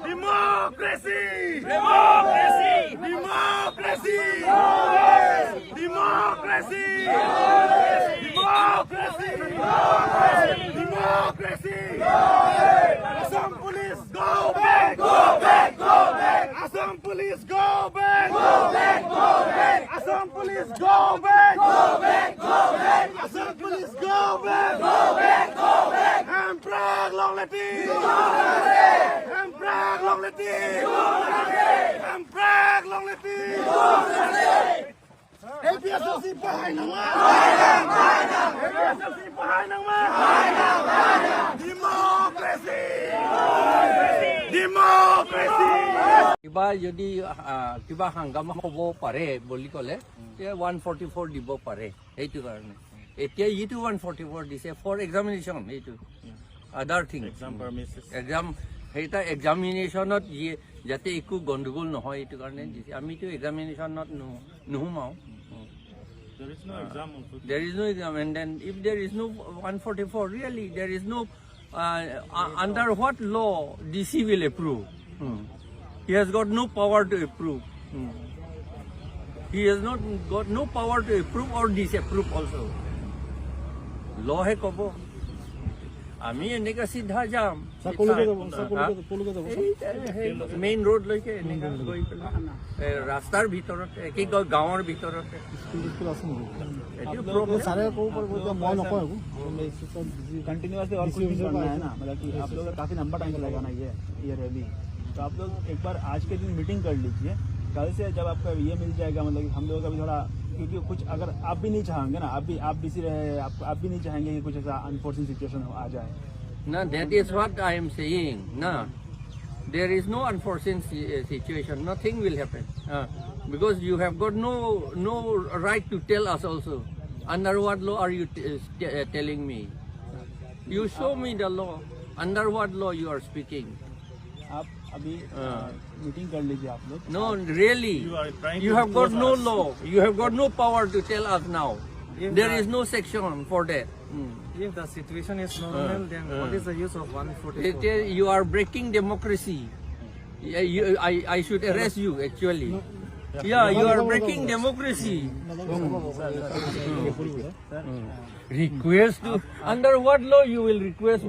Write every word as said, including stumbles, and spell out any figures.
Democracy! Democracy! Democracy! Democracy! Democracy! Democracy! Assam Police, go back! Go back! Go back! Assam Police, go back! Go back! Go back! Assam Police, go back! Go back! Go back! Assam Police, go back! Go back! Go back! Hemphrek longle ti! Hemphrek longle ti! Hemphrek longle ti! A P H L C pahai nangma! A P H L C pahai nangma! Democracy! Democracy! কিবা যদি, আহ, কিবা হাংগামা হ'ব পাৰে বুলি ক'লে, এতিয়া one forty four দিব পাৰে, সেইটো কাৰণে। এতিয়া এইটো ওৱান ফৰ্টি ফ'ৰ দিছে for examination, এইটো। Other thing. Exam premises. Exam, সেইটা এক্সামিনেশ্যনত যিয়ে যাতে একো গণ্ডগোল নহয়, এইটো কাৰণে দিছে। আমিতো এক্সামিনেশ্যনত নো-, নোসোমাওঁ। There is no exam also. There is no exam, and then if there is no one forty-four, really, there is no, uh, uh, under what law D C will approve? Hmm. He has got no power to approve. Hmm. He has not got no power to approve or disapprove also. Law হে ক'ব। আমি এনেকা চিধা যাম। চাকৰিলৈকে যাব, হা? চাকৰিলৈকে, ক'লৈকে যাব? এই, এই, সেই মেইন ৰোডলৈকে এনেকা গৈ পেলাই। এ, ৰাস্তাৰ ভিতৰতে, কি কয়, গাঁৱৰ ভিতৰতে। স্কুল, স্কুল আছে নেকি? এইটো প্ৰব্লেম। ছাৰে ক'ব পাৰিব, এতিয়া মই নকওঁ একো। कंटिन्यूअसली और कुछ नहीं करना है ना, मतलब कि आप लोग का काफी लंबा टाइम चलेगा ना ये, ये रैली। तो आप लोग एक बार आज के दिन मीटिंग कर लीजिए। कल से जब आपका ये मिल जाएगा, मतलब कि हम लोगों का भी थोड़ा, क्योंकि कुछ अगर आप भी नहीं चाहेंगे ना, आप भी, आप बिजी रहे, आप, आप भी नहीं चाहेंगे कि कुछ ऐसा अनफोर्सिन सिचुएशन आ जाए। No, that is what I am saying. No, there is no unforeseen si- uh, situation. Nothing will happen. Uh, because you have got no, no right to tell us also. Under what law are you t- uh, t- uh, telling me? You show me the law. Under what law you are speaking? आप अभी, हाँ। अ, मीटिंग कर लीजिए आप लोग। No, really. You are trying You to have got impose no us. law. You have got no power to tell us now. If There the is no section for that. Hmm. If the situation is normal, हाँ, then what हाँ। is the use of one forty-four? It is, you are breaking democracy. Yeah, you, I, I should arrest you, actually. Yeah, you are breaking democracy. Request to, under what law you will request?